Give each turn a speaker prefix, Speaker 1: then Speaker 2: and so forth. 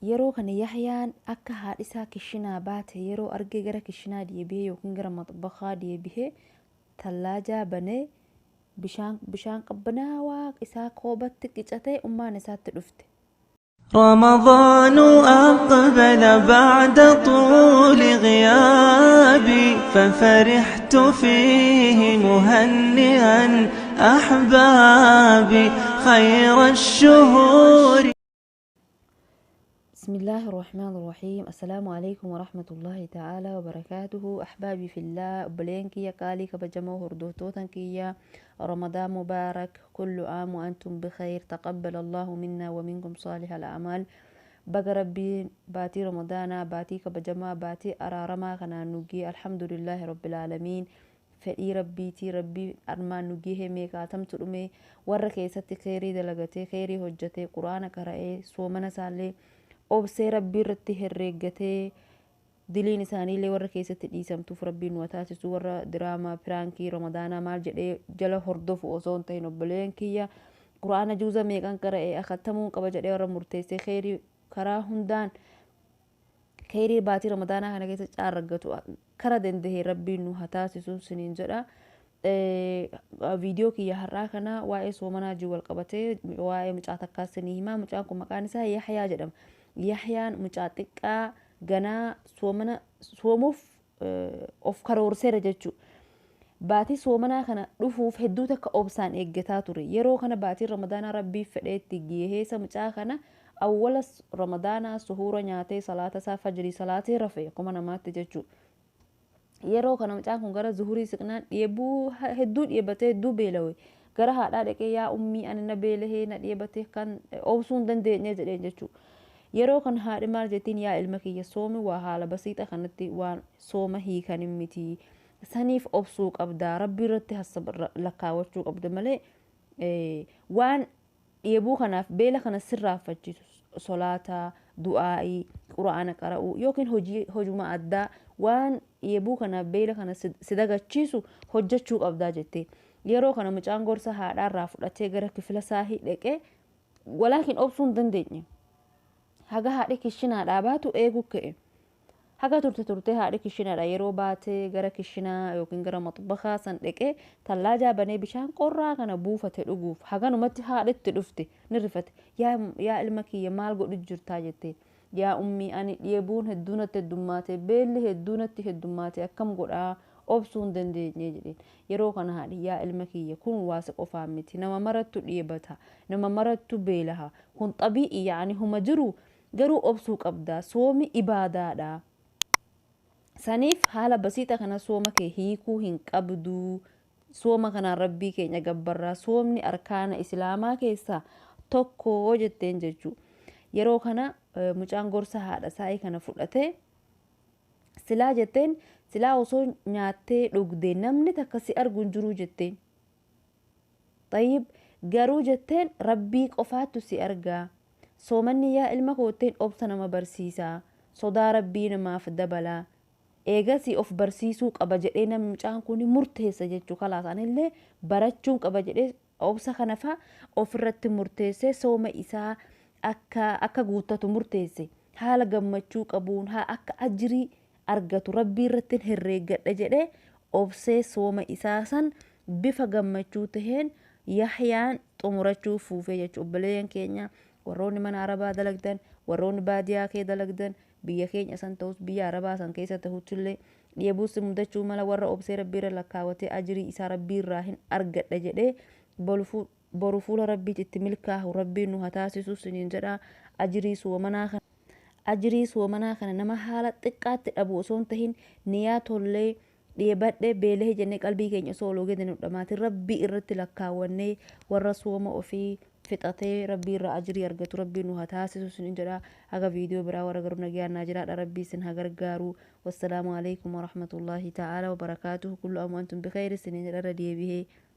Speaker 1: Yeroo kana Yahyaan akka haadhi isaa kishinaa baate yeroo argee gara kishinaa deebi'ee yookiin gara maxbakaa deebi'ee tallaajaa banee bishaan qabbanaawaa isaa koobatti qicatee ummaan isaatti dhufte.
Speaker 2: رمضان أقبل بعد طول غيابي ففرحت فيه مهنئا أحبابي خير الشهور.
Speaker 1: بسم الله الرحمن الرحيم. السلام عليكم ورحمة الله تعالى وبركاته. أحبابي في الله، obboleen kiyya qaalii kabajamoo hordoftoota kiyya، رمضان مبارك، كل عام وأنتم بخير، تقبل الله منا ومنكم صالح الأعمال. Baga Rabbiin baatii Ramadaanaa, baatii kabajamaa, baatii araaramaa kanaan nu gahee، الحمد لله رب العالمين. Fedhii Rabbiitii Rabbii armaan nu gahee. Meeqaatamtu dhume? Warra keessatti kheyrii dalagatee, kheyrii hojjetee, Quraana qara'ee, soomana isaallee obsee, Rabbii irratti herreeggatee, diliin isaaniillee warra keessatti dhiisamtuuf Rabbiin nu taasisu. Warra diraamaa piraankii Ramadaanaa maal jedhee jala hordofu osoo hin ta'in, obboleen kiyya, Quraana juuza meeqan qara'ee akattamuun qaba jedhee warra murteessee, kheyrii karaa hundaan kheyrii baatii Ramadaanaa kana keessa caarraggatu kara dandahee Rabbiin nu haa taasisu siniin jedha. Viidiyoo kiyya har'aa kana waa'ee soomanaa wajjin wal qabatee waa'ee mucaa takkaa sinii himaa. Mucaan kun maqaan isaa Yahyaa jedhama. Yahyaan mucaa xiqqaa ganaa soomana soomuuf of karoorseera jechuudha. Baatii soomanaa kana dhufuuf hedduu takka obsaan eeggataa ture. Yeroo kana baatiin Ramadaanaa Rabbiif fedheetti geeheessa mucaa kana awwala Ramadaanaa suhuura nyaatee, salaata isaa fajrii salaatee rafe akkuma namaatti jechuudha. Yeroo kana mucaan kun gara zuhurii siqnaan dheebuu hedduu dheebatee, hedduu beelawe. Gara haadhaa dhaqee, "Yaa ummii, ani na beelahee, na dheebatee, kan obsuu hin dandeenye," jedheen jechuudha. Yeroo kana haadhi maal jettiin? "Yaa ilma kiyya, soomi waa haala basiixa kanatti waan sooma hiikan miti. Saniif obsuu qabda, Rabbii irratti lakkaawwachuu qabda malee waan dheebuu kanaaf beela kana sirraaffachiisu solaataa, du'aa'ii, Quraana qara'uu yookiin hojii hojuma addaa waan dheebuu kanaaf beela kana si dagachiisu hojjechuu qabdaa," jettee. Yeroo kana mucaan gorsa haadhaarraa fudhatee gara kifila saahii dhaqee, walaakin obsuu hin dandeenye. Haga haadhi kishinaadhaa baatu eeguu ka'e. Haga turte turtee haadhi kishinaadha yeroo baatee gara kishinaa yookiin gara maxbakaa san dhaqee tallaajaa banee bishaan qorraa kana buufate dhuguuf haganumatti haadhitti dhufte. Ni rifate. Yaa ilma kiyya, maal godhu jirtaa?" jettee. "Yaa ummii, ani dheebuun hedduu natti heddummaate, beelli hedduu natti heddummaate, akkam godhaa, obsuu hin dandeenye," jedheen. Yeroo kana haadhi, "Yaa ilma kiyya, kun waasa qofaan miti, nama marattu dheebata, nama marattu beelaha, kun xabii'i, yaani huma jiru, garuu obsuu qabda, soomi ibaadaadha. Saniif haala basiixa kana sooma kee hiikuu hin qabdu. Sooma kanaan Rabbii keenya gabbarraa, soomni arkaana Islaamaa keessaa tokko," jetteen jechuu. Yeroo kana mucaan gorsa haadha isaa kana fudhatee, "Silaa," jetteen, "silaa osoo nyaattee dhugdee namni takka si argu hin jiruu," jetteen. "Tayyib, garuu," jetteen, "Rabbii qofaattu si argaa. Soomanni, yaa ilma kootteen, obsa nama barsiisaa. Sodaa Rabbii namaaf dabalaa. Eegasii of barsiisuu qaba jedhee namni mucaan kun murteessa jechuu. Kalaas, anillee barachuun qaba jedhee obsa kana fa'a ofirratti murteessee sooma isaa akka guuttatu murteesse. Haala gammachuu qabuun haa akka ajirii argatu Rabbii irratti herreeggadha jedhee obsee sooma isaa san bifa gammachuu taheen Yahyaan xumurachuu fuufee jechuudha. Obboleeyyan keenya, warroonni mana Arabaa dalagdan, warroonni baadiyaa kee dalagdan, biyya keenya san ta'us biyya Arabaa san keessa ta'uttillee dheebuus mudachuu mala. Warra obsee Rabbii irra lakkaawwatee ajirii isaa Rabbii irraa hin argadha jedhee boru fuula Rabbiitti itti milkaahu Rabbiin nu haa taasisu siniin jedha. Ajirii soomanaa kana nama haala xiqqaatti dhabu osoo hin tahin, niyaa tollee dheebadhe beelahee jennee qalbii keenya osoo oloo gadi nu dhamaatin, Rabbii irratti lakkaawwannee warra sooma ofii fixatee Rabbii irraa ajirii argatu Rabbii nu haa taasisu siniin jedha. Haga viidiyoo biraa warra garuu nagayaan naa jiraadha. Rabbii isin haa gargaaru. والسلام عليكم ورحمة الله تعالى وبركاته. كل عام وأنتم بخير siniin jedha irra deebihee.